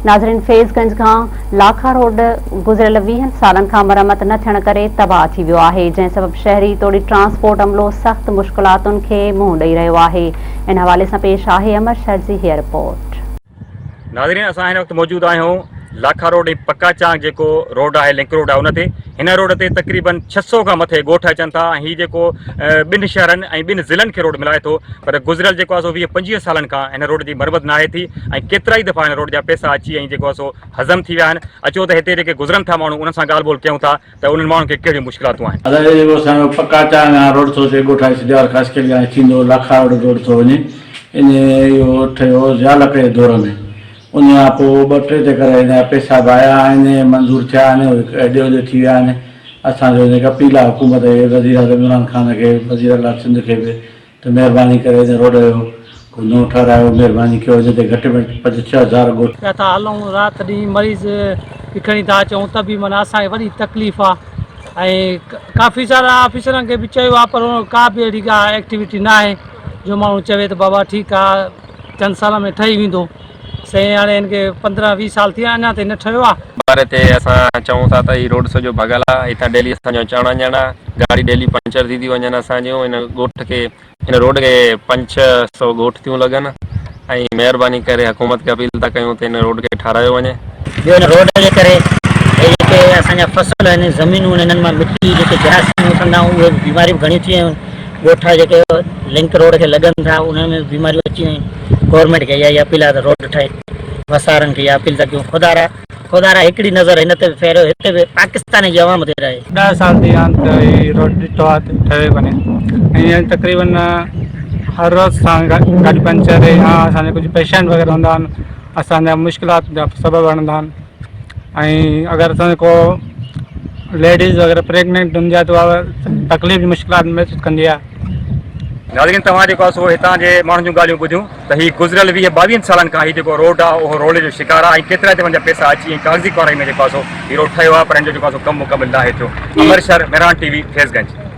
ناظرين فيض گنج کان لاکا روڊ گذريل ويهن سالن کان مرمت نه ٿيڻ ڪري تباهه ٿي ويو آهي، جنهن سبب شهري توڙي ٽرانسپورٽ عملو سخت مشڪلاتن کي منهن ڏئي رهيو آهي. ان حوالي سان پيش آهي امر شر جي هيء رپورٽ. ناظرين اسان هن وقت موجود آهيون لاکا روڊ ۽ پڪا چانگ جيڪو روڊ آهي لنڪ روڊ آهي ان تي هن روڊ تي تقريبن 600 کان مٿي ڳوٺ اچن ٿا ۽ هي جيڪو ٻن شهرن ۽ ٻن ضلعن کي روڊ ملائي ٿو پر گذريل جيڪو آهي سو 20 25 سالن کان هن روڊ جي مرمت ناهي ٿي ۽ ڪيترائي دفعا هن روڊ جا پئسا اچي ۽ جيڪو آهي سو هضم ٿي ويا آهن اچو ته هتي جيڪي گذرن ٿا ماڻهو انهن سان ڳالهه ٻولهه ڪيون ٿا ته انهن ماڻهن کي ڪهڙيون مشڪلاتون آهن. ادا هي جيڪو اسان جو پڪا چانگ کان روڊ ٿو اچي ڳوٺ آهي سجاول خاصخيلي کان ٿيندو لاکا روڊ روڊ ٿو وڃي ان اهو ٺهيو ضياء الحق جي دور ۾ ان کان پوء ٻه ٽي چڪر ان جا پئسا به آيا آهن منظور ٿيا آهن هيڏي هوڏي ٿي ويا آهن اسان جو ان کي اپيل آهي حڪومت کي وزيراعظم عمران خان کي وزيراعليٰ سنڌ کي به ته مهرباني ڪري هن روڊ جو ڪو نئون ٺهرايو مهرباني ڪيو جنهن تي گهٽ ۾ گهٽ پنج ڇهه هزار ڳوٺ. پيا ٿا هلون رات ڏينهن مريض به کڻي ٿا اچون ته به معنيٰ اسان کي وڏي تڪليف آ ۽ ڪافي سارا آفيسرن کي به چيو آ پر ڪا به اهڙي ڪا ايڪٽيوٽي نه آهي جو ماڻهو چوي ته بابا ٺيڪ آ چند سالن ۾ ٺهي ويندو سائين هاڻي هن کي 15 20 سال ٿي ويا اڃا تائين نه ٺهيو آ. باري تي اسان چئون ٿا ته هي روڊ سڄو ڀڳل آ هتان ڊيلي اسان جو اچڻ وڃڻ آ گاڏي ڊيلي پنچر ٿي ٿي وڃن اسان جون هن ڳوٺ کي هن روڊ کي پنج ڇهه سو ڳوٺ ٿيون لڳن ۽ مهرباني ڪري حڪومت کي اپيل ٿا ڪيون ته هن روڊ کي ٺارايو وڃي. ٻيو هن روڊ جي ڪري هي جيڪي اسان جا فصل آهن زمينون آهن انهن مان مٽي جيڪي جراثيم اٿندا اهي به بيماريون به گهڻيون ٿي ويون آهن ڳوٺ جيڪي لنڪ روڊ کي لڳن ٿا انهن ۾ به بيماريون اچي ويون آهن گورنمينٽ کي اها ئي اپيل آهي ته روڊ ٺهي وسارن کي اها اپيل ٿا ڪيون خدارا خدارا هڪڙي نظر هن تي به ڦيريو هتي به پاڪستان جي عوام تي رهي. ڏهه سال ٿي ويا آهن ته هي روڊ ڏٺو آهي ته ٺهيو ڪونهي ۽ ائين تقريبن هر روز اسان گاڏي پنچر يا اسان جا ڪجهه پيشنٽ وغيره هوندا آهن اسان جا مشڪلات جا سبب بڻندا آهن ۽ اگر اسان جو ڪو ليڊيز وغيره پريگننٽ هوندي آهي ته اها تڪليف مشڪلات محسوس ڪندي آهي. ناظرين توهان جيڪو آهي سو هتان جي ماڻهن جون ڳالهيون ٻڌيون ته هي گذريل ويهه ٻاويهن سالن کان هي جيڪو روڊ آهي اهو رولي جو شڪار آهي ۽ ڪيترا دفعن جا پئسا اچي ۽ ڪاغذي ڪارروائي ۾ جيڪو آهي سو هي روڊ ٺهيو آهي پر هن جو جيڪو آهي سو ڪم مڪمل ناهي ٿيو. امر شھر، مهراڻ ٽي وي، فيض گنج.